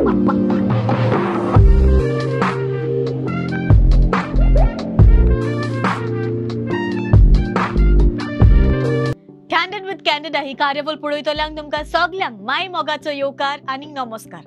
Candid with candida ही कार्यावळ पळयतल्यांक तुमकां सगल्यांक माय मोगाचो येवकार आनी नमस्कार.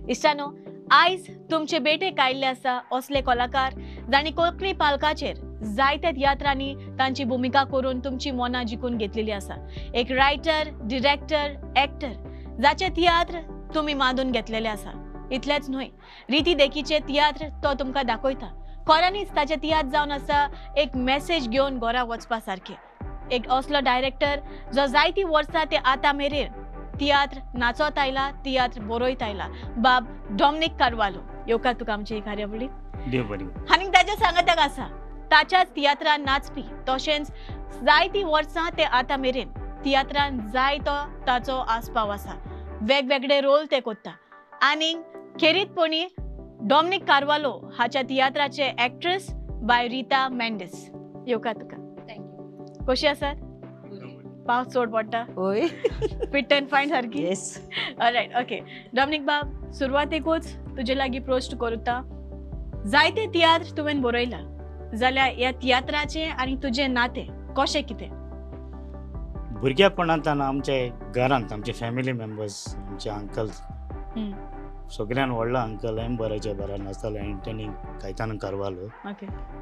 इश्टानो, आयज तुमचे बेटेक आयिल्ले आसा असले कलाकार जांणी कोंकणी पालकाचेर जायत्या तियात्रांनी तांची भुमिका करून तुमची मनां जिखून घेतलेली आसा. एक रायटर, डिरेक्टर, एक्टर जाचे तियात्र तुमी मांदून घेतलेले आसा. इतलेंच न्हय, रिती देखीचे तियात्र तो तुमकां दाखयता. खऱ्यांनीच ताचे तियात्र जावन आसा एक मॅसेज घेवन घरा वचपा सारके. एक असलो डायरेक्टर जो जायती वर्सां ते आतां मेरेन तियात्र नाचत आयला, तियात्र बरयत आयला, बाब डॉमनीक कार्वालो. येवकार तुका आमचे ही कार्यावळीक. आनी ताच्या सांगाताक आसा ताच्याच तियात्रान नाचपी, तशेंच जायती वर्सां ते आतां मेरेन तियात्रान जायतो ताचो आस्पाव आसा. वेगवेगळे रोल ते कोत्ता. आनी खेरीतपणी डॉमनीक कार्वालो हाच्या तियात्राचे एक्ट्रेस बाय रिता मेंडीस. येवकार तुका. Thank you. कशी आसात? पावस चड पडटा? हय. फिट अँड फायन सारकी? येस. All right, okay. डॉमनीक बाब, सुरवातेकूच तुजे लागीं प्रश्न करता. जायते तियात्र तुवें बरयला, जाल्यार ह्या तियात्राचें आनी तुजें नातें कशें कितें? भुरग्यापणांत आमच्या घरांत आमचे फॅमिली मेंबर्स, आमचे अंकल, सगळ्यान व्हडलो अंकल एम बराच्या बरा नाचतालो, एंटनी कायतान कार्वालो.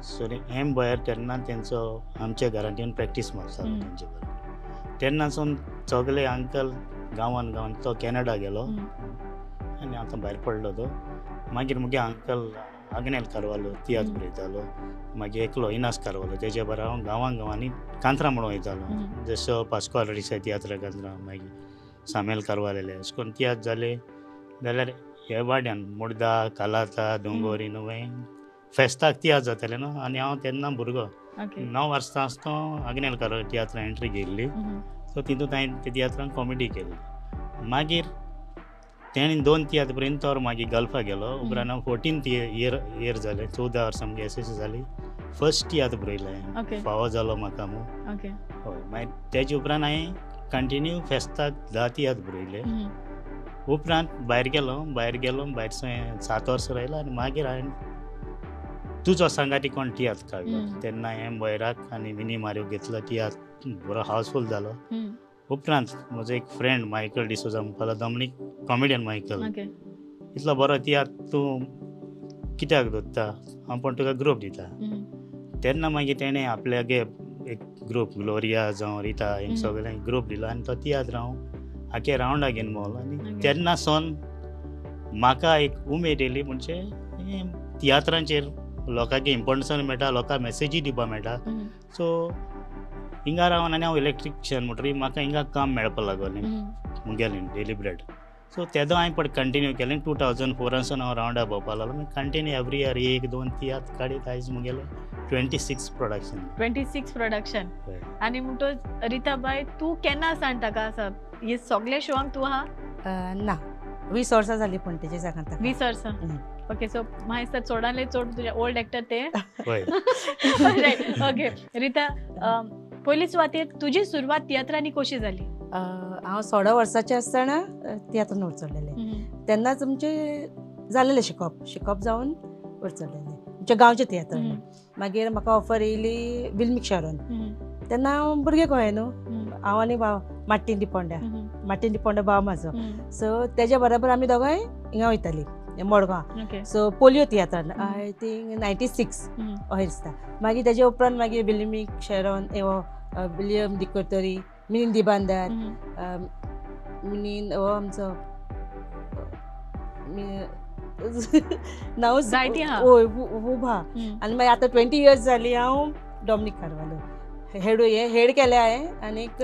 सो एम बयर तेन्ना तेंचो आमच्या घरांत येवन प्रॅक्टीस मारतालो तेंचे बरोबर. तेन्नासून सगळे अंकल गांवान गांवान, तो कॅनडा गेलो आनी आतां भायर पडलो तो. मागीर मुगे अंकल आग्नेल कार्वालो तियात्र बरयतालो. मागीर एकलो इनास कार्वालो, तेजे बरोबर हांव गांवां गांवांनी कांतरां म्हणून वयतालो. जसो पास्कोआल रिसा तियात्र कांतरां, मागीर सामेल कार्वालेले, अशें करून तियात्र जाले. जाल्यार ह्या वाड्यान मुर्दा, कालाता, दोंगोरी न्हय फेस्ताक तियात्र जाताले न्हू. आनी हांव तेन्ना भुरगो 9 वर्सां आसतना आग्नेल कार्वालो तियात्रां एंट्री घेयल्ली. सो तितूंत हांवें त्या तियात्रान कॉमेडी केल्ली. मागीर तेणें 2 तियात्र पर्यंत तो मागीर गल्फा गेलो. उपरांत हांव 14 इयर जालें, 14 वर्सां मुगे एस एस जाली. फर्स्ट तियात्र बरयलो हांवें, फावो जालो म्हाका म्हूण. हय. मागीर तेजे उपरांत हांवें कंटिन्यू फेस्ताक 10 तियात्र बरयले. उपरांत भायर गेलो, भायर 7 वर्सां रायलो. आनी मागीर हांवें तुजो सांगाती कोण तियात्र काडलो. तेन्ना हांवें भैराक आनी मिनी मार्यो घेतलो तियात्र, बरो हावसफूल जालो. उपरांत म्हजो एक फ्रेंड मायकल डिसोजा म्हणपालो, डॉमनीक कॉमेडियन मायकल, इतलो बरो तियात्र तूं कित्याक दवरता, हांव पण तुका ग्रूप दिता. तेन्ना मागीर तेणें आपल्यागे एक ग्रूप ग्लोरिया जावं रिता हें सगळ्यांक ग्रूप दिलो आनी तो तियात्र हांव आखे रावंडा घेवन भोंवलो. आनी तेन्ना सावन म्हाका एक उमेद येयली, म्हणजे तियात्रांचेर लोकांक इम्पोर्टन्स मेळटा, लोकांक मॅसेजी दिवपाक मेळटा. सो हिंगा रावन आनी हांव इलेक्ट्रिशियन म्हणटकीर म्हाका हिंगा काम मेळपाक लागलें मुगेलें डेली ब्रेड. सो तेदो हांवें पण कंटिन्यू केलें. 2004 सावन हांव रावंडा भोंवपाक लागलो. मागीर कंटिन्यू एवरी इयर 1-2 तियात्र काडीत आयज मुगेलें 26 प्रोडक्शन. 26 प्रोडक्शन. आनी म्हणटच रिता बाय, तूं केन्ना सावन ताका आसा हे सगळे शोआंक तूं आहा? ना, 20 वर्सां जालीं पूण तेजे सांगता. 20 वर्सां. ओके. सो म्हाका दिसता चडांतले चड तुजे ओल्ड एक्टर ते. ओके रिता, पयली सुवातेर तुजी सुरवात तियात्रांनी कशी जाली? हांव 16 वर्साचें आसतना तियात्रान वचलेलें. तेन्नाच आमचें जालेलें शिकप जावन वचलेलें आमच्या गांवच्या तियात्रान. मागीर म्हाका ऑफर येयली विल्मीक शहरान. तेन्ना हांव भुरगें कळ्ळें न्हू, हांव आनी भाव मार्टीन डिपोंड्या, मार्टीन डिपोंडा भाव म्हाजो. सो तेज्या बरोबर आमी दोगांय हिंगा वयतालीं मडगांव. सो पोलियो तियात्रान I think 96 अशें दिसता. मागीर तेजे उपरांत मागीर विल्मीक शेरोन, विलियम डिकोतरी, मिनीन दिबांदार, मिनीन हो आमचो नांव जायती आहा, हय खूब आहा. आनी मागीर आतां 20 इयर्स जाली हांव डॉमनीक कार्वालो हेड हेड केलें हांवें. आनीक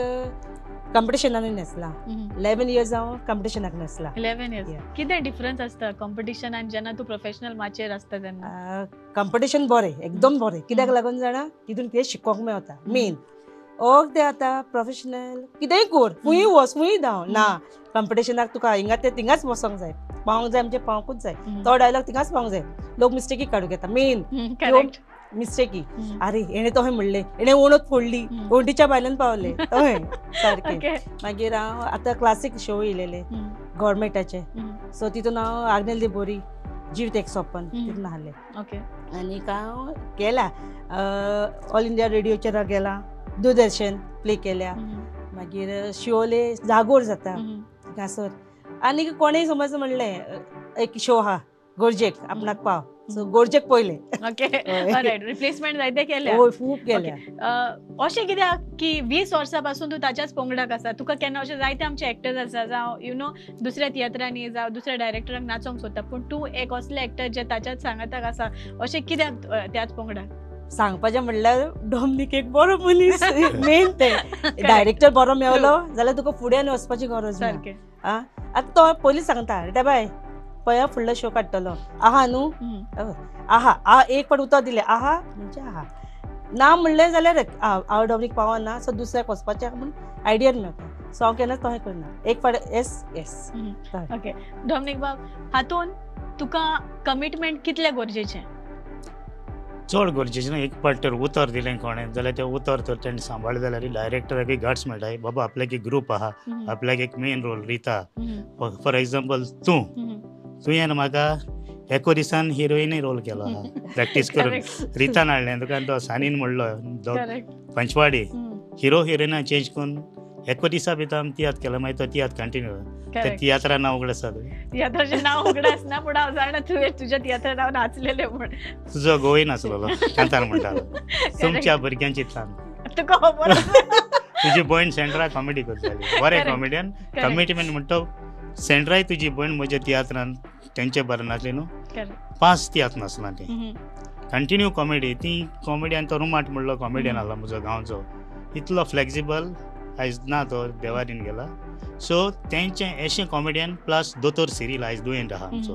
कॉम्पिटिशनानूय नाचलां. 11 इयर्स हांव कॉम्पिटिशनाक नाचलां. 11 इयर्स. कितें डिफरन्स आसता कॉम्पिटिशन आनी जेन्ना तूं प्रोफेशनल माचयेर आसता तेन्ना? कॉम्पिटिशन बरें, एकदम बरें. कित्याक लागून जाणा, तितून कितें शिकोंक मेळटा. मेन ओक ते आतां प्रोफेशनल कितेंय कर, खंयूय वच, खंयूय धांव ना, कॉम्पिटिशनाक तुका हिंगा ते थिंगाच वचोंक जाय, पावंक जाय, म्हणजे पावंकूच जाय. तो डायलॉग थिंगाच पावंक जाय. लोक मिस्टेकी काडूंक येता. मेन मिस्टेकी अरे हेणें तशें म्हणलें हेणें वणत फोडली वणटीच्या भायल्यान पावले तशें सारकें. मागीर हांव आतां क्लासीक शो येयलेले गव्हर्मेंटाचे सो तितून हांव आग्नेल दी बोरी जिवीत एक सोपन तितून आहलें. आनीक हांव गेला ऑल इंडिया रेडियोचेर गेला दूरदर्शन प्ले केल्या. मागीर शिवोले जागोर जाता थिंगासर आनी कोणेय समज म्हणलें एक शो आहा गरजेक आपणाक पाव सो गरजेक पयलें. ओके रिप्लेसमेंट जायते केल्या खूब केल्या. अशें कित्याक की 20 वर्सां पासून तूं ताच्याच पंगडाक आसा तुका केन्ना अशें जायते आमचे एक्टर्स आसा जावं you know दुसऱ्या तियात्रांनी जावं दुसऱ्या डायरेक्टराक नाचोंक सोदता पूण तूं एक असले एक्टर जे ताच्याच सांगाताक आसा अशें कित्याक त्याच पंगडाक? सांगपाचें म्हणल्यार डॉमनीक एक बरो मनीस मेन ते डायरेक्टर बरो मेवलो जाल्यार तुका फुडें वचपाची गरज ना. आतां तो पयलीं सांगता रिटा बाय पळय फुडलो शो काडटलो आहा न्हू आहा आ एक फावट उतर दिलें आहा म्हणजे आहा ना म्हणलें जाल्यार हांव डॉमनीक पावना सो दुसऱ्याक वचपाचें म्हूण आयडिया मेळटा. सो हांव केन्नाच तशें करना एक फावट येस येस. ओके डॉमनीक बाब हातून तुका कमिटमेंट कितलें गरजेचें? चड गरजेचें ना. एक फावट तर उतर दिलें कोणें जाल्यार तें उतर तर तेणें सांबाळ्ळें जाल्यार डायरेक्टराकय गट्स मेळटा बाबा आपल्याक एक ग्रूप आहा आपल्याक एक मेन रोल रिता. फॉर एक्झाम्पल तूं तुवें म्हाका एको दिसान हिरोइनय रोल केलो आहा प्रॅक्टीस करून रितान हाडलें तुका तो सानीन म्हणलो पंचवाडी हिरो हिरोइना चेंज करून एको दिसा भितर आमी तियात्र केला मागीर तो तियात्र कंटिन्यू त्या तियात्रा नांव उगड आसा. तियात्राचें नांव उगड आसना पूण हांव जाणा तुवें तुज्या तियात्रा नांव नाचलेलें म्हूण. तुजो गोवय नासलेलो कांतार म्हणटालो तुमच्या भुरग्यांची तान तुका खबर तुजी भयण सेंड्रा कॉमेडी करताली बरें कॉमेडियन कमिटमेंट म्हणटा सेंड्राय तुजी भयण म्हज्या तियात्रान तेंचे बरें नासलें न्हू 5 तियात्र नासला तें कंटिन्यू कॉमेडी ती कॉमेडी आनी तो रुमाट म्हणलो कॉमेडियन आसलो म्हजो गांवचो इतलो फ्लेक्सिबल आयज ना तो देवारीन गेला. सो तेंचें अशें कॉमेडियन प्लस दोतोर सिरील आयज दुयेंत आहा आमचो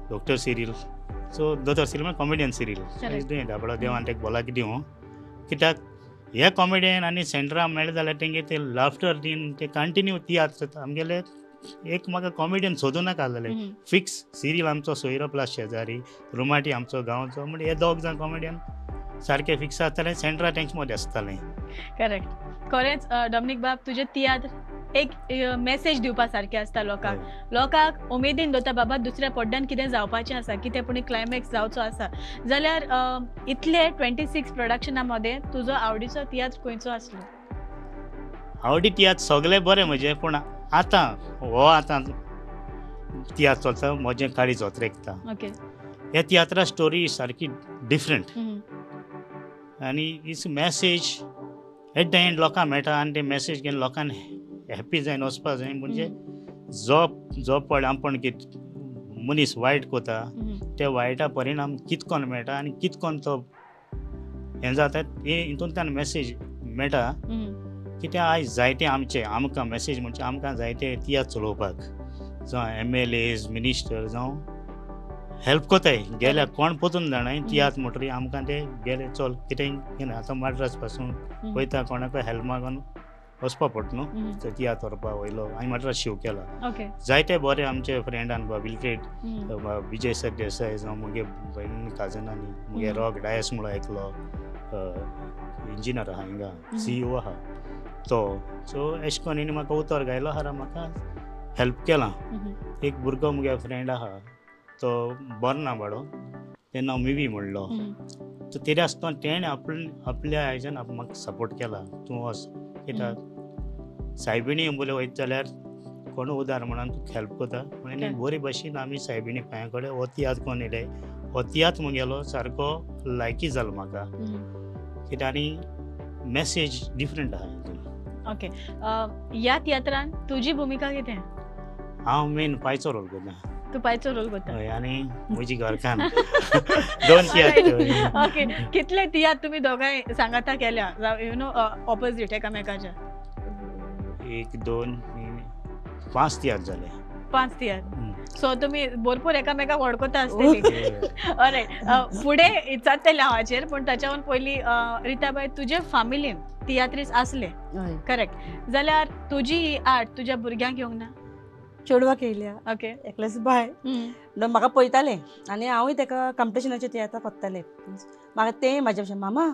डॉक्टर सिरील. सो दोतोर सिरील म्हळ्यार कॉमेडियन सिरील आयज दुयेंत आहा देवान तेका भलायकी दिवं कित्याक हे कॉमेडियन आनी सेंड्रा मेळ्ळे जाल्यार तेंगे ते लाफ्टर दीन ते कंटिन्यू तियात्र आमगेले एक म्हाका कॉमेडियन सोदूं नाका जालें फिक्स सिरील आमचो सोयरो प्लस शेजारी रुमाटी आमचो गांवचो म्हणजे हे दोग जाण कॉमेडियन सारके फिक्स आसताले सेंड्रा तेंचे मदें आसतालें. करेक्ट खरेंच डॉमनीक बाब तुजे तियात्र एक मेसेज दिवपा सारकें आसता लोकांक लोकांक उमेदीन दवरता बाबा दुसऱ्या पड्ड्यान कितें जावपाचें आसा कितें पूण क्लायमॅक्स जावचो आसा जाल्यार इतले 26 प्रोडक्शना मदें तुजो आवडीचो तियात्र खंयचो आसलो? आवडी तियात्र सगळे बरे म्हजे पूण आतां हो आतां तियात्र चलता म्हजें काळीज ओतरेकता. ह्या तियात्रा स्टोरी सारकी डिफरंट आनी it's message at the end लोकांक मेळटा आनी ते मॅसेज घेवन लोकांक हॅप्पी जायन वचपा जाय म्हणजे जो जो पळय आपूण कित मनीस वायट कोता त्या वायटा परिणाम कितकोन मेळटा आनी कितकोन तो हें जाता हें हितूंतल्यान मॅसेज मेळटा. कित्याक आयज जायते आमचे आमकां मॅसेज म्हणजे आमकां जायते तियात्र चलोवपाक जावं MLAs minister जावं हेल्प कोताय गेल्या कोण पोतून जाणाय तियात्र म्हणटरी आमकां ते गेले चल कितें घेना आतां माड्रास पासून वयता कोणाकय हेल्प मागून वचपा पडटा न्हू तो तियात्र व्हरपा वयलो हांवें माड्रास शिव केला. जायते बरे आमचे फ्रेंडान विल्फ्रेड विजय सरदेसाय जावं मुगे भयणी काजनांनी मुगे रॉक डायस म्हणून एकलो इंजिनियर आहा हिंगा CEO आहा तो सो अशें करून हेणी म्हाका उतर गायलो आहा म्हाका हेल्प केलां. एक भुरगो मुगे फ्रेंड आहा तो बरो ना बाडो तें नांव मिवी म्हणलो सो तेरे आसतना तेणें आपल्या आयच्यान म्हाका सपोर्ट केला तूं वच कित्याक सायबिणी बोले वयता जाल्यार कोण उदार म्हणून तुका हेल्प करता म्हणून बरे भशेन आमी सायबिणी पांया कडेन हो तियात्र कोण येयले हो तियात्र मुगेलो सारको लायकी जालो म्हाका कित्याक आनी मॅसेज डिफरंट आहा हितून. ओके ह्या तियात्रान तुजी भुमिका कितें? हांव मेन पायचो रोल करता. तूं पायचो रोल करता आनी म्हजी घरकान्न 2 तियात्र. ओके कितले तियात्र तुमी दोगांय सांगाता केल्या you know opposite एकामेकाच्या? 1 2 3 5 तियात्र जाले. 5 तियात्र सो तुमी भरपूर एकामेकाक वळखता आसतली. ऑलरायट फुडें विचारतलें हांव हाचेर पूण ताच्याहून पयलीं रिताबाय तुजे फामिलीन तियात्रीस आसले करेक्ट जाल्यार तुजी ही आर्ट तुज्या भुरग्यांक येवंक ना? चेडवाक येयल्या ओके एकलेच बाय म्हणून म्हाका पळयतालें आनी हांवूय ताका कॉम्पिटिशनाचे तियात्रां कोत्तालें. म्हाका तें म्हाज्या भशेन मामा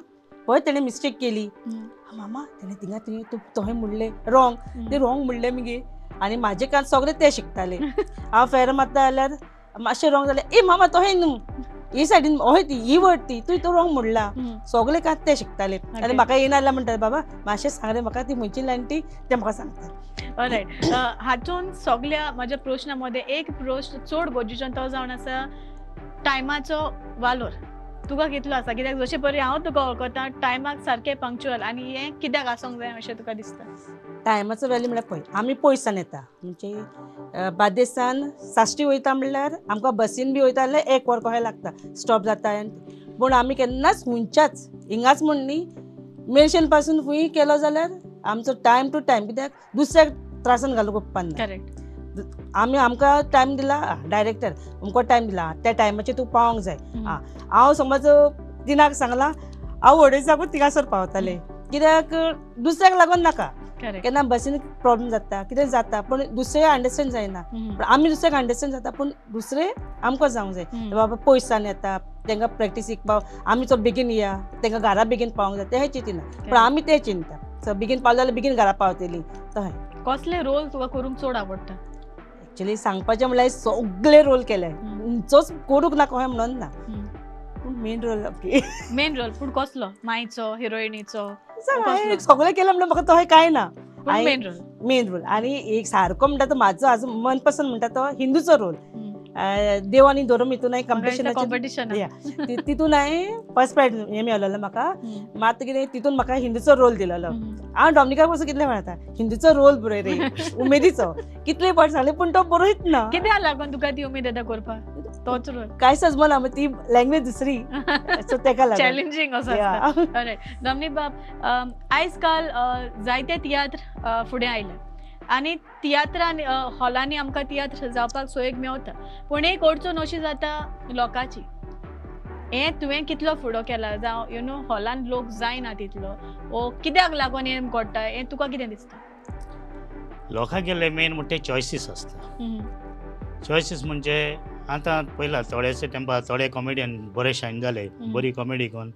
पळय तेणें मिस्टेक केली, मामा तेणें थिंगा तुवें तूं तोहें म्हणलें रॉंग, तें रॉंग म्हणलें मगे. आनी म्हाजे कान सगळें तें शिकतालें. हांव फेर मारता जाल्यार मातशें रॉंग जालें, ए मामा तोहें न्हू, ही सायडीन हय ती ही वर्ड ती तुवें तो रॉंग म्हणला, सगळें कान तें शिकतालें. आनी म्हाका येयना जाल्यार म्हणटा बाबा मातशें सांग रे म्हाका ती खंयची लायन ती तें म्हाका सांगता. ऑलरायट, हातून सगळ्या म्हाज्या प्रश्ना मदें एक प्रश्न चड गरजेचो तो जावन आसा टायमाचो वालोर तुका कितलो आसा, कित्याक जशें परी हांव तुका वळखता टायमाक सारकें पंक्चुअल आनी हें कित्याक आसूंक जाय अशें तुका दिसता? टायमाचो वेल्यू म्हणल्यार पळय आमी पयसान येता म्हणजे बार्देसान साश्टी वयता म्हणल्यार आमकां बसीन बी वयता जाल्यार एक वर कशें लागता, स्टॉप जाता. पूण आमी केन्नाच हुंयच्याच हिंगाच म्हूण न्ही मेरशेन पासून खंय केलो जाल्यार आमचो टायम टू टायम, कित्याक दुसऱ्याक त्रासान घालूंक उपकारना. करेक्ट, आमी आमकां टायम दिला डायरेक्टर अमको टायम दिला त्या टायमाचेर तूं पावोंक जाय. हांव समज तिनाक सांगलां हांव अडेजाकूच थिंगासर पावतालें, कित्याक दुसऱ्याक लागून नाका. केन्ना बसीन प्रॉब्लम जाता कितें जाता पूण दुसरे अंडरस्टँड जायना, पूण आमी दुसऱ्याक अंडरस्टँड जाता पूण दुसरे आमकां जावंक जाय. बाबा पयसान येता तांकां प्रॅक्टीसीक पाव, आमी चड बेगीन या तांकां घरा बेगीन पावोंक जाय तें चिंतना, पूण आमी तें चिंता सो बेगीन पावले जाल्यार बेगीन घरा पावतली. तशें कसले रोल तुका करूंक चड आवडटा? एक्चुअली सांगपाचें म्हणल्यार सगळे रोल केले, खंयचोच करूंक ना कशें म्हणून ना, पूण मेन रोल मेन रोल पूण कसलो? मायचो, हिरोइनीचो? सगळें केलें म्हणल्यार म्हाका तशें कांय ना, मेन रोल मेन रोल. आनी एक सारको म्हणटा तो म्हाजो आजून मनपसंद म्हणटा तो हिंदूचो रोल, देव आनी धर्म हितून हांवें कॉम्पिटिशन तितून हांवें फर्स्ट प्रायज हें मेळलेलो म्हाका. मात कितें तितून म्हाका हिंदूचो रोल दिलेलो. हांव डॉमिनिकाक पासून कितलें म्हणटा हिंदूचो रोल बरय रे उमेदीचो, कितले पावट सांगले पूण तो बरयत ना. कित्याक लागून तुका ती उमेद येता करपाक तोच रोल? कांय सजमना ती लँग्वेज दुसरी सो तेका लागून चॅलेंजींग असो आसता. डॉमिनिक बाब, आयज काल जायते तियात्र फुडें आयले आनी तियात्रान हॉलांनी आमकां तियात्र जावपाक सोयीक मेवता, पूण एक अडचण अशी जाता लोकांची, हें तुवें कितलो फुडो केला जावं you know हॉलान लोक जायना तितलो ओ कित्याक लागून हें घडटा, हें तुका कितें दिसता? लोकां गेल्ले मेन म्हणटा चॉयसीस आसता. चॉयसीस म्हणजे आतां पयला थोडेशे तेंपार थोडे कॉमेडियन बरे शायन जाले, बरी कॉमेडी करून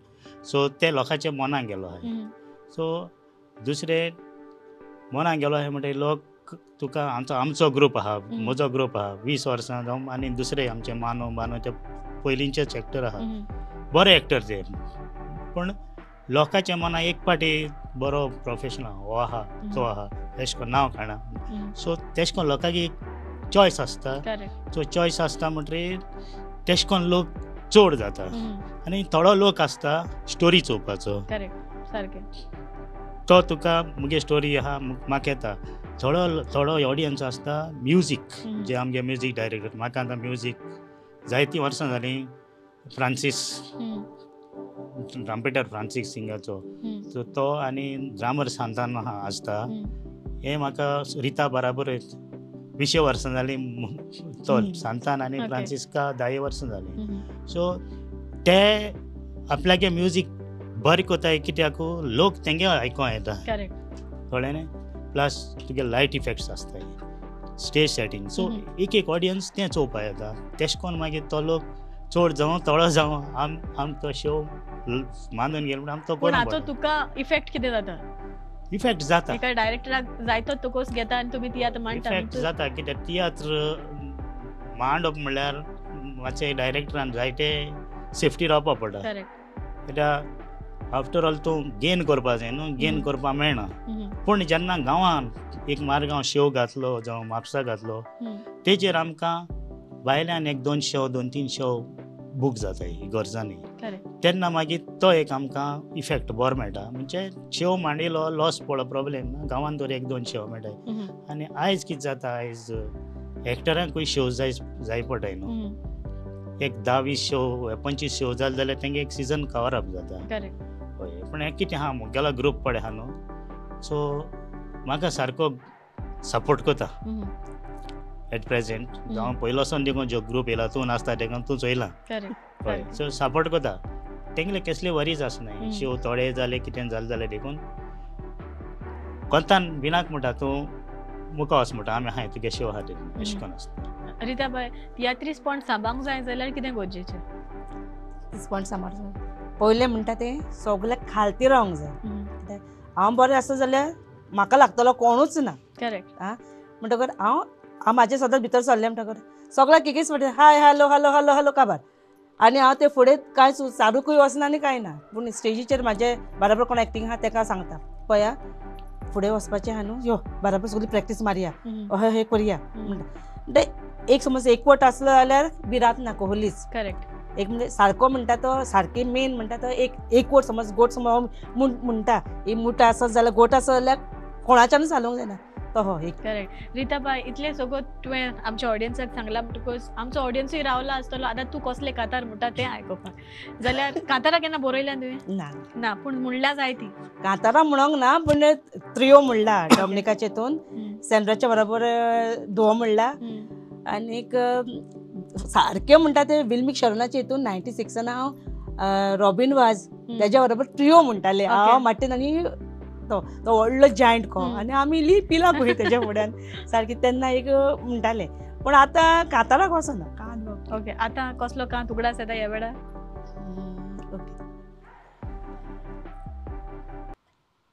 सो ते लोकांच्या मनाक गेलो आहा. सो दुसरे मनाक गेलो आहा म्हणटा लोक तुका आमचो आमचो ग्रूप आहा, म्हजो ग्रूप आहा 20 वर्सां जावं आनी दुसरे आमचे मानो बानो ते पयलींचेच एक्टर आहा, बरे एक्टर ते, पूण लोकांच्या मनाक एक पाटी बरो प्रोफेशनल हो आहा तो आहा तेश कोन्न नांव काडना. सो तेश कोन्न लोकांक एक चॉयस आसता. सो चॉयस आसता म्हणटकीर तेश कोन्न लोक चड जाता आनी थोडो लोक आसता स्टोरी चोवपाचो, तो तुका मुगे स्टोरी आहा म्हाका येता. थोडो थोडो ऑडियन्स आसता म्युजीक, जे आमगे म्युजीक डायरेक्टर म्हाका आतां म्युजीक जायतीं वर्सां जालीं फ्रांसीस ट्रम्पेटर फ्रांसीस सिंगाचो सो तो आनी ड्रामर सांतान आसता, हें म्हाका रिता बराबर 20 वर्सां जालीं तो सांतान आनी फ्रांसिस्का 10 वर्सां जालीं. सो ते आपल्यागे म्युजीक बरें कोताय कित्याक लोक तेंगे आयकों येता, कळ्ळें न्ही? प्लस तुगे लायट इफेक्ट्स आसताय, स्टेज सेटींग, सो एक एक ऑडियन्स तें चोवपा येता. तेश कोन्न मागीर तो लोक चड जावं थोडो जावं आम तो शो मानून गेलो म्हणून आम तो पूण आतां तुका इफेक्ट कितें जाता? इफेक्ट जाता एका डायरेक्टराक जायतो तुकोस घेता आनी तुमी तियात्र मांडटा, इफेक्ट जाता कित्याक तियात्र मांडप म्हणल्यार मातशें डायरेक्टरान जायते सेफ्टी रावपा पडटा, कित्याक आफ्टर ऑल तूं गेन करपा जाय न्हू, गेन करपा मेळना. पूण जेन्ना गांवान एक मारगांव शेव घातलो जावं म्हापसा घातलो तेजेर आमकां भायल्यान एक 2 शेव 2-3 शेव बूक जाताय गरजांनी, तेन्ना मागीर तो एक आमकां इफेक्ट बरो मेळटा. म्हणजे शेव मांडिलो लॉस पडलो प्रॉब्लेम ना, गांवान तर 1-2 शेव मेळटाय. आनी आयज कितें जाता, आयज एक्टरांकूय शेव जाय जाय पडटाय न्हू, एक 10-20 शेव 25 शेव जाले जाल्यार तेंगे एक सिजन कवर अप जाता. हय, पूण हें कितें आहा मुगेलो ग्रूप पळय आहा न्हू, सो म्हाका सारको सपोर्ट करता एट प्रेजेंट. जावं पयलोसून देखून जो ग्रूप येयला तूं नासता देखून तूं चोयला, हय, सो सपोर्ट करता. तेंगले कसले वरीज आसनाय, शेव थोडे जाले कितें जालें जाल्यार देखून कोंतान बिनाक म्हणटा तूं मुखार वच म्हणटा आमी आहाय तुगे शो आहा तेन्ना अशें करून आसता. रिताबाय, तियात्रिस्टपण सांबाळूंक जाय जाल्यार कितें गरजेचें? तिसपण सांबाळूंक पयलें म्हणटा तें सगळें खालती रावंक जाय. कित्याक हांव बरें आसा जाल्यार म्हाका लागतलो कोणूच ना. करेक्ट. आं म्हणटकर हांव हांव म्हाजें सदांच भितर सरलें म्हणटकर सगळ्याक कितेंच म्हणटा hi hello hello hello hello काबार आनी हांव ते फुडें कांय सारूकूय वचना आनी कांय ना. पूण स्टेजीचेर म्हाजे बराबर कोण एक्टींग आहा तेका सांगता पळया फुडें वचपाचें आहा न्हू यो बराबर सगळी प्रॅक्टीस मारया अहें हें करया म्हणटा. एक समज एकवट आसलो जाल्यार भिरांत ना कोहलीच. करेक्ट. एक म्हणजे सारको म्हणटा तो सारकी मेन म्हणटा तो एक एकवट समज गोट समज म्हणटा ही मुठा आसत जाल्यार गोट आसत जाल्यार कोणाच्यानूच हालोवंक जायना तो हो एक. करेक्ट. रिताबाय, इतलें सगळं तुवें आमच्या ऑडियन्साक सांगलां म्हणटकच आमचो ऑडियन्सूय रावला आसतलो आतां तूं कसले कांतार म्हणटा तें आयकुपाक. जाल्यार कांतारां केन्ना बरयल्या तुवें? ना ना, पूण म्हणल्या जाय ती कांतारां म्हणोंक ना, पूण त्रियो म्हणला डॉमनिकाच्या हितून, सेंड्राच्या बरोबर दुओ म्हणला आनीक सारकें म्हणटा ते विल्मीक शरणाच्या हितून 96 हांव रॉबीन वाज तेज्या बरोबर ट्रियो म्हणटाले हांव मार्टीन आनी तो तो व्हडलो जायंट को आनी आमी इल्ली पिलां पळय तेज्या फुड्यान सारकी तेन्ना एक म्हणटाले. पूण आतां कांताराक वचना कांत. ओके, आतां कसलो कांत उगडास येता ह्या वेळार? ओके.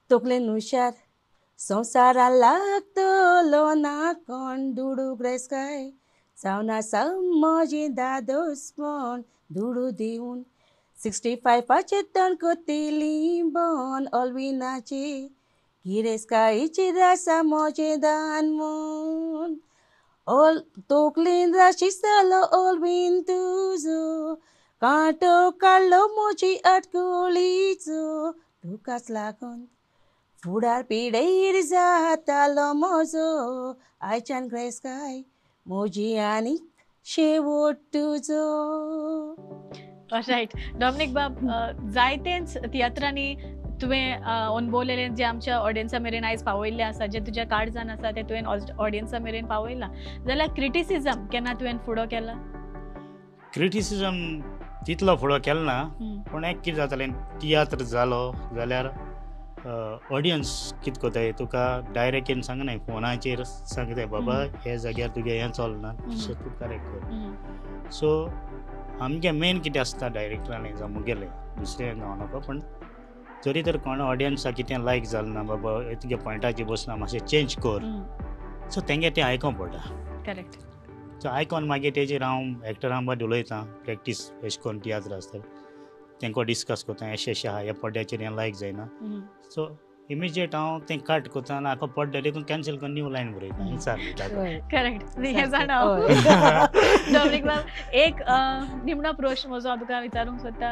तकलेन हुशार संवसारा लागतलो ना कोण दुडू ग्रेसकाय जावन आसा म्हजी दादोसपण दुडू दिवन 65 तण कोतिली बन ऑलविनाची गिरेस्कायची आसा म्हजें दान म्हूण ऑल तकलेन राशी जालो ऑलवीन तुजो कांटो काडलो म्हजी आटकुळीचो तुकाच लागून फुडार पिडेर जातालो म्हजो आयच्यान ग्रेसकाय म्हजी आनी शेवट तुजो. रायट. डॉमनीक बाब, जायतेच तियात्रांनी तुवें अणभवलेलें जें आमच्या ऑडियन्सा मेरेन आयज पावयल्लें आसा, जें तुज्या काळजान आसा तें तुवें ऑडियन्सा मेरेन पावयलां, जाल्यार क्रिटिसिजम केन्ना तुवें फुडो केला? क्रिटिसिजम तितलो फुडो केलो ना, पूण एक कितें जातालें तियात्र जालो जाल्यार ऑडियन्स कितें करताय तुका डायरेक्ट येवन सांगनाय, फोनाचेर सांगताय बाबा हे जाग्यार तुगे हें चलना तशें तूं करेक्ट कर. सो आमगे मेन कितें आसता डायरेक्टरान जावं मुगेलें दुसरें जावं नाका, पूण जरी तर कोण ऑडियन्साक कितें लायक जालें ना बाबा तुगे पॉयंटाचेर बसना मातशें चेंज कर, सो तेंगे तें आयकोंक पडटा. करेक्ट. सो आयकोन मागीर तेजेर हांव एक्टरां बी उलयतां, प्रॅक्टीस अशें करून तियात्र आसता तेंकां डिस्कस करता अशें अशें आहा ह्या पड्ड्याचेर हें लायक जायना, सो इमिजिएट हांव तें कट करता आनी हाका पड्डे देखून कॅन्सल करून न्यू लायन बरयता. करेक्ट. हें जाणा डॉमनीक बाब, एक निमणो प्रश्न म्हजो हांव तुका विचारूंक सोदता.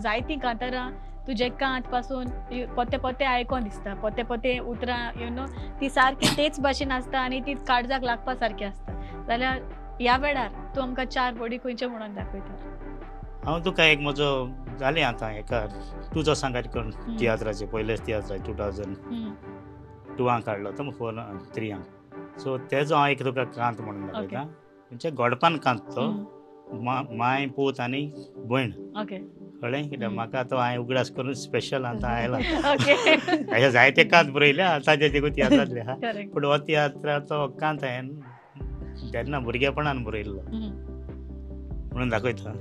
जायतीं कांतारां तुजे कांत पासून पोते पोते आयकोन दिसता, पोते पोते उतरां you know ती सारकी तेच भाशेन आसता आनी ती काळजाक लागपा सारकी आसता, जाल्यार ह्या वेळार तूं आमकां चार बोडी खंयच्यो म्हणून दाखयता? हांव तुका एक म्हजो जालें आतां एका तुजो सांगात करून तियात्राचे पयलेच तियात्राचे 2002 काडलो तो 4 3 सो तेजो हांव एक तुका कांत म्हणून दाखयता. म्हणजे गोडपान कांत तो माय पूत आनी भयण. कळ्ळें? कित्याक म्हाका तो हांवें उगडास करून स्पेशल आतां आयला. अशें जायते कांत बरयल्या आतांचे देखून तियात्रांतले आहा, पूण हो तियात्राचो कांत हांवें तेन्ना भुरगेपणान बरयल्लो म्हणून दाखयता.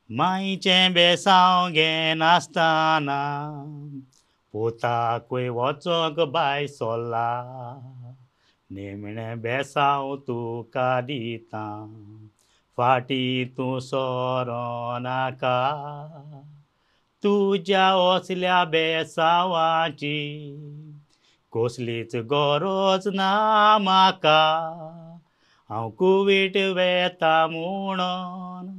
मायचें बेसांव घेनासतना पोताकूय वचोंक बाय सोल्ला, निमणें बेसांव तुका दिता फाटीं तूं सरो नाका, तुज्या असल्या बेसांवाची कसलीच गरज ना म्हाका, हांव कुवीट वेता म्हणून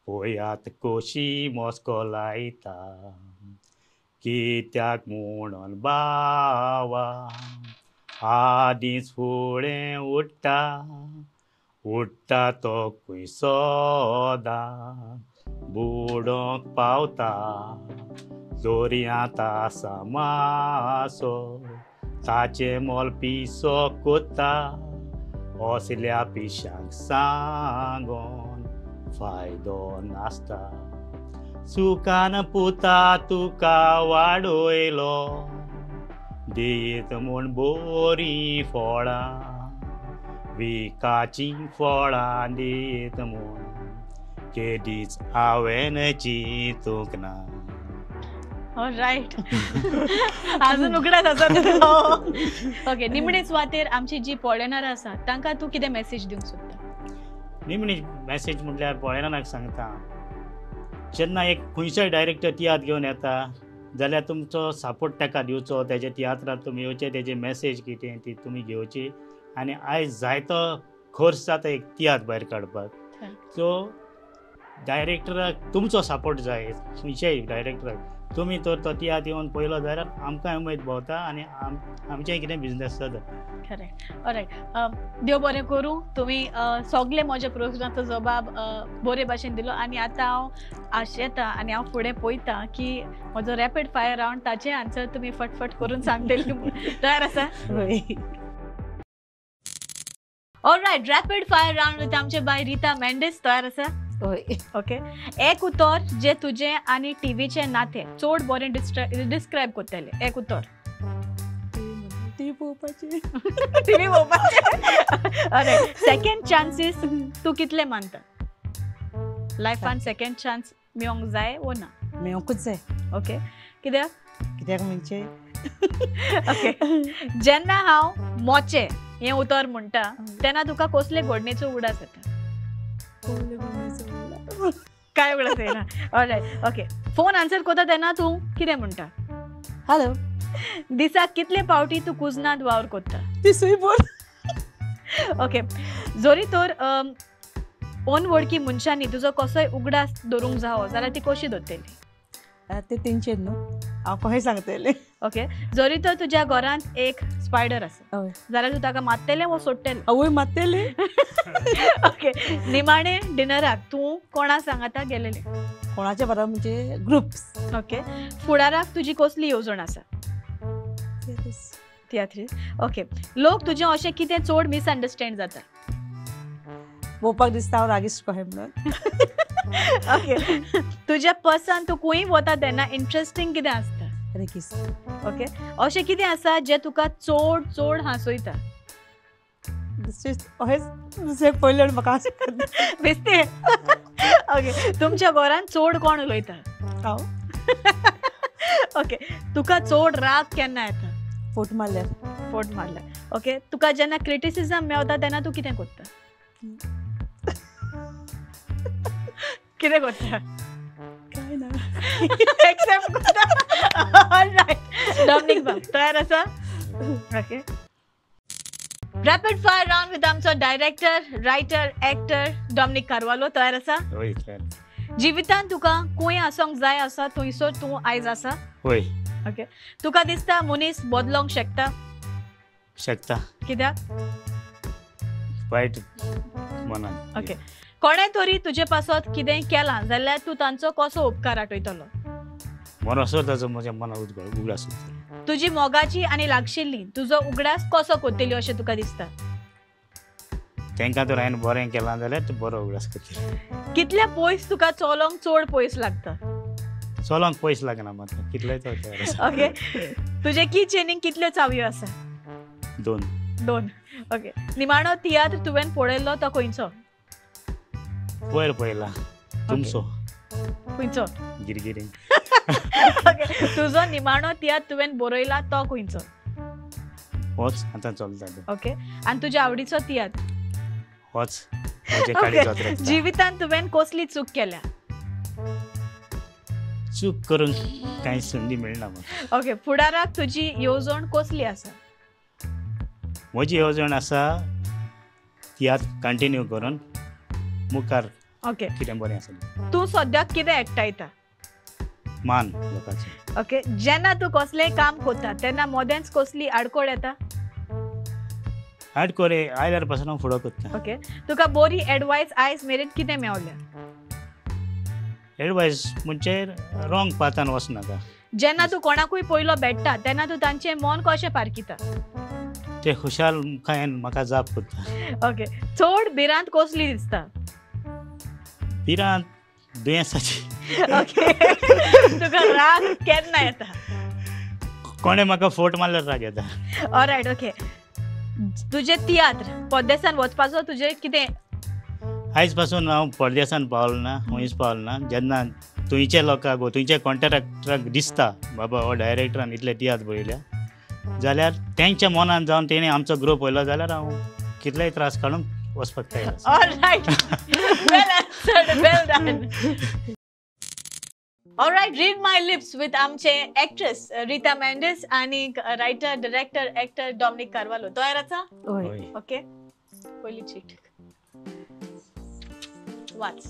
पळयात कशी मस्को लायता, कित्याक म्हणून बावा आदींच फुडें उडटा, उडटा तो खंय सदां बुडोंक पावता, दर्यांत आसा मासो ताचें मोल पिसो कोत्ता, असल्या पिशांक सांगोन फायदो नासता, सुखान पुता तुका वाडयलो दित म्हूण बोरी फळां विकाची फळां दित म्हूण केदीच हांवें चिंतूंक ना. ऑलरायट, अजून उगडास आसा तुजो. ओके, निमणे सुवातेर आमची जी पळयणारां आसा तांकां तूं कितें मॅसेज दिवंक सोदता? निमणी मॅसेज म्हटल्यार पळयणारांक सांगता, जेन्ना एक खंयचोय डायरेक्टर तियात्र घेवन येता जाल्यार तुमचो सपोर्ट ताका दिवचो, तेजे तियात्रांत तुमी येवचे, तेजी मॅसेज कितें ती तुमी घेवची. आनी आयज जायतो खर्च जाता एक तियात्र भायर काडपाक, सो डायरेक्टराक तुमचो सपोर्ट जाय. खंयच्याय डायरेक्टराक तुमी तर तो तियात्र येवन पयलो जाल्यार आमकां उमेद भोंवता आनी आमचें कितें बिजनेस जाता. खरें. ऑलरायट, देव बरें करूं, तुमी सगळे म्हज्या प्रस्नाचो जबाब बरे भाशेन दिलो आनी आतां हांव आशेता आनी हांव फुडें पळयता की म्हजो रॅपीड फायर रावंड ताचे आन्सर तुमी फटफट करून सांगतली. तयार आसा? Alright, rapid fire round with आमचे बाय रिता मेंडेस. तयार आसा? ओके, एक उतर जे तुजें आनी टीव्हीचें नातें चड बरें डिस्क्रायब करतलें. एक उतर. टीव्ही पळोवपाचें. टीव्ही पळोवपाचें. अरे, सेकंड चान्सीस तूं कितले मानता? लायफान सेकंड चान्स मेळोंक जाय वो ना? मेळोंकूच जाय. ओके, कित्याक? कित्याक म्हणजे? ओके, जेन्ना हांव मोचे हें उतर म्हणटा तेन्ना तुका कसले घडणेचो उगडास येता? काय उगडास येना? ऑलरायट, ओके, फोन आन्सर करता तेन्ना तूं कितें म्हणटा? हॅलो. दिसाक कितले पावटी तूं कुजनांत वावर करता? दिसूय बोल. ओके, जरी तर अनवळखी मनशांनी तुजो कसोय उगडास दवरूंक जावो जाल्यार ती कशी दवरतली? ते तेंचेर न्हू, हांव कशें सांगतलें. ओके, जरी तर तुज्या घरांत एक स्पायडर आसा जाल्यार तूं ताका मारतलें वो सोडटलें? आवय, मारतलें. ओके, निमाणे डिनराक तूं कोणा सांगाता गेलेलें? कोणाच्या बरोबर म्हणजे ग्रुप्स. ओके, फुडाराक तुजी कसली येवजण आसा? तियात्रीस. ओके, लोक तुजें अशें कितें चड मिसअंडरस्टँड जाता? पळोवपाक दिसता हांव रागीश्ट कशें म्हणून. ओके, तुज्या पर्सान तूं खंय वता तेन्ना इंट्रस्टींग कितें आसता? रेकीस. ओके, अशें कितें आसा जें तुका चड चड हांसयता? दुसरें पयलें म्हाका बेस्ते. ओके, तुमच्या घरांत चड कोण उलयता? हांव. ओके, तुका चड राग केन्ना येता? फोट मारल्यार. फोट मारल्यार. ओके, तुका जेन्ना क्रिटिसिजम मेळटा तेन्ना तूं कितें करता? कितें करता? काय ना, एक्सेप्ट करता. ऑलरायट, डॉमनीक बाब तयार आसा? Okay, rapid fire round with आमचो director, writer, actor Dominic Carvalho. तयार आसा? हय, तयार. जिवितांत तुका खंय आसूंक जाय आसा थंयसर तूं आयज आसा? हय. ओके, तुका दिसता मनीस बदलोंक शकता? शकता. कित्याक? वायट मनान. ओके, कोणें तरी तुजे पासत कितेंय केलां जाल्यार तूं तांचो कसो उपकार आठयतलो? मरोसर ताचो म्हज्या मनात उगडास उरतलो. तुजी मोगाची आनी लागशिल्ली तुजो उगडास कसो करतली अशें तुका दिसता? तांकां तर हांवें बरें केलां जाल्यार ते बरो उगडास करतले. कितले पयस तुका चलोंक चड पयस लागता? चलोंक पयस लागना म्हाका, कितलेय चलता. ओके, तुजे किचनीक कितल्यो चावयो आसा? 2. 2. ओके, निमाणो तियात्र तुवें पळयल्लो तो खंयचो? पयर पळयला तुमचो. खंयचो? गिरगिरी. ओके, तुजो निमाणो तियात्र तुवें बरयला तो खंयचो? होच आतां चलता. ओके, आनी तुज्या आवडीचो तियात्र? होच. जिवितांत तुवें कसली चूक केल्या? चूक करूंक कांय संदी मेळना म्हाका. ओके, फुडाराक तुजी येवजण कसली आसा? म्हजी येवजण आसा तियात्र कंटिन्यू करून मुखार. ओके, कितें बरें आसा. तूं सद्याक कितें एकठांयता? मान लोकांचो. ओके, जेन्ना तूं कसलेंय काम करता तेन्ना मदेंच कसली आडखळ येता? आडखळ आयल्यार पासून हांव फुडो करता. ओके, तुका बरी एडवायस आयज मेरेन कितें मेवल्या? एडवायस म्हणजे रॉंग पाथान वचनाका. जेन्ना तूं कोणाकूय पयलो भेट्टा तेन्ना तूं तांचें मन कशें पारखिता? ते खुशाल मुखान म्हाका जाप करता. ओके, चड भिरांत कसली दिसता? भिरांत दुयेंसाची. ओके, तुका राग केन्ना येता? कोणे म्हाका फोट मारल्यार राग येता. All right okay. तुजे तियात्र परदेसान वचपाचो तुजें कितें? आयज पासून हांव परदेसान पावलो ना, खंयच पावलो ना. जेन्ना थंयच्या लोकांक थंयच्या कॉन्ट्रेक्टराक दिसता बाबा हो डायरेक्टरान इतले तियात्र बरयल्या जाल्यार तेंच्या मनान जावन तेणें आमचो ग्रो पळयलो जाल्यार हांव कितलेय त्रास काडून वचपाक तयार आसा. Alright, well answered, well done. Alright, read my lips with आमचे एक्ट्रेस रिता मेंडेस आनी writer director actor Dominic Carvalho. तयार आसा? हय. ओके, पयली चीट वाच.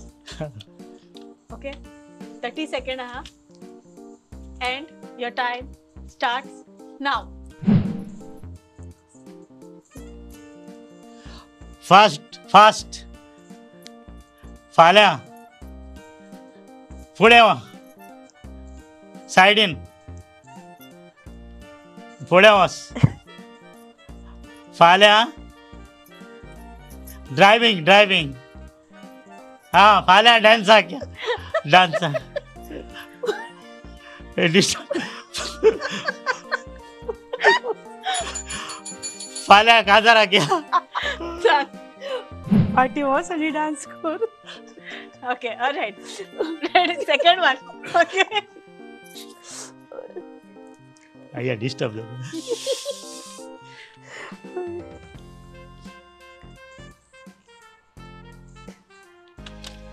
ओके, 30 सेकंड आहा and your time starts now. Fast fast फाल्यां फुडें सायडीन फुडें वच फाल्यां ड्रायव्हींग ड्रायव्हींग हां फाल्यां डान्साक डान्साक फाल्यां काजाराक या. पार्टी वच आनी डान्स कर. Okay, alright, ready, second one. Okay, अय्या डिस्टर्ब जालो.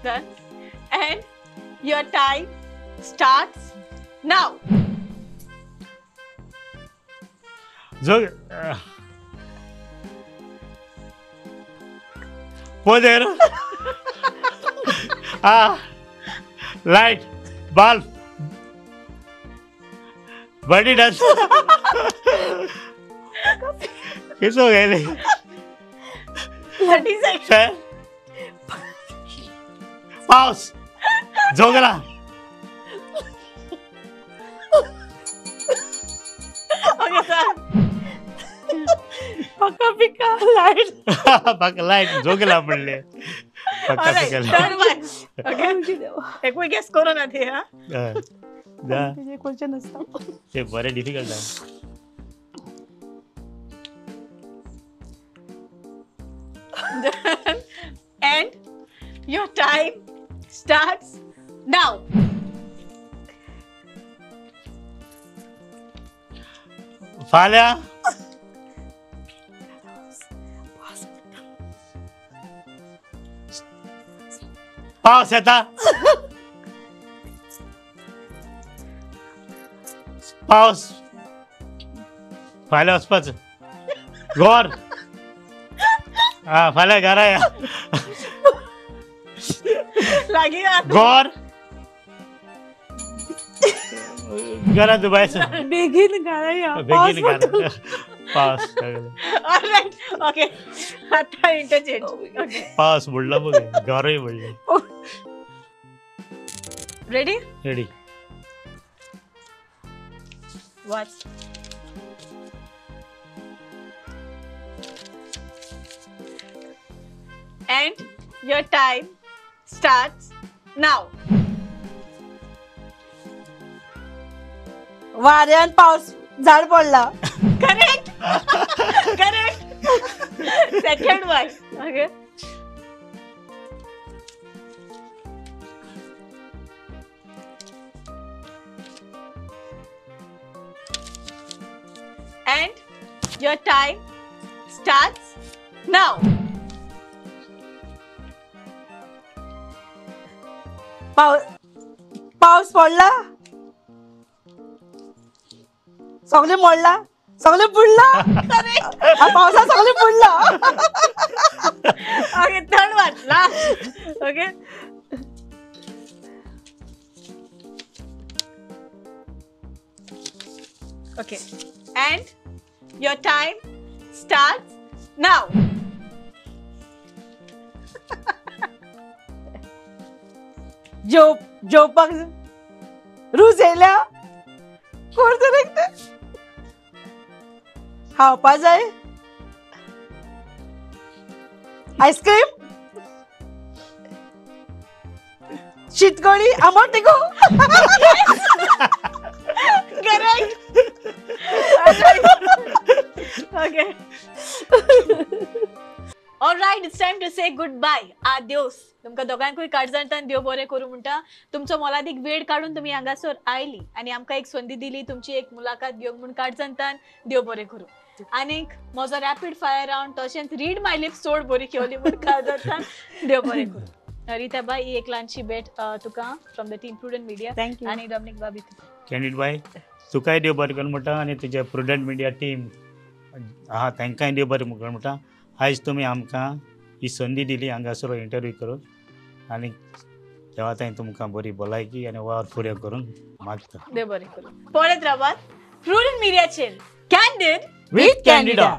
Done. And your time starts now. जो पदर आ लाइट बल्ब बडी डान्स किसो गेले. 30 सेकंड. पावस जोगला ओके सर. पक्का पिका लाइट पक्का लाइट जोगला म्हणले. पक्का पिका थर्ड वन. ओके, एकूय गेस करू ना ते. हा तुजें क्वेश्चन आसता ते बरें डिफिकल्ट आसा. And your time starts now. फाल्यां पावस येता. पावस फाल्यां वचपाचो घर हा फाल्यां घरा या लागीं घर घरा दुबाय बेगीन घरा या बेगीन घरा पावस. ऑलराइट ओके, आता इंटरचेंज. ओके, पावस बुडला बघ, घरय बुडलें. Ready ready. वाच. And your time starts now. वाऱ्यान पावस झाड पडला. Correct correct. Second one. Okay, and your time starts now. पावस पडला, सगळे मोडला, सगळे बुडला. पावसा सगळे बुडला. Okay, third one, last. Okay, okay, and your time starts now. जेवपाक रूज येयल्या कोण तरी खावपा जाय आयस्क्रीम शीतकडी आंबट तिखो. Correct. Okay. Alright, it's time to say goodbye. Adios. तुमकां दोगांकूय काळजांतल्यान देव बरें करूं म्हणटा. तुमचो मोलादीक वेळ काडून तुमी हांगासर आयली आनी आमकां एक संदी दिली तुमची एक मुलाखत घेवंक म्हूण काळजांतल्यान देव बरें करूं. आनीक म्हजो रॅपीड फायर रावंड तशेंच रीड माय लिप्स चड बरी खेवली म्हूण काळजांतल्यान देव बरें करूं. रिता बाय, ही एक ल्हानशी भेट तुका from the team Prudent Media. Thank you. आनी डॉमनीक बाबी तुका. कॅन्डीड बाय, तुकाय देव बरें करूं म्हणटा आनी तुज्या प्रुडंट मिडिया टीम आहा तांकांय देव बरें करूं म्हणटा. आयज तुमी आमकां ही संदी दिली हांगासर इंटरव्यू करून आनी देवा तांय तुमकां बरी भलायकी आनी वावर फुडें करून मागता. देव बरें करूं. पळयत रावात प्रुडंट मिडियाचेर कॅन्डीड विथ कॅन्डिडा.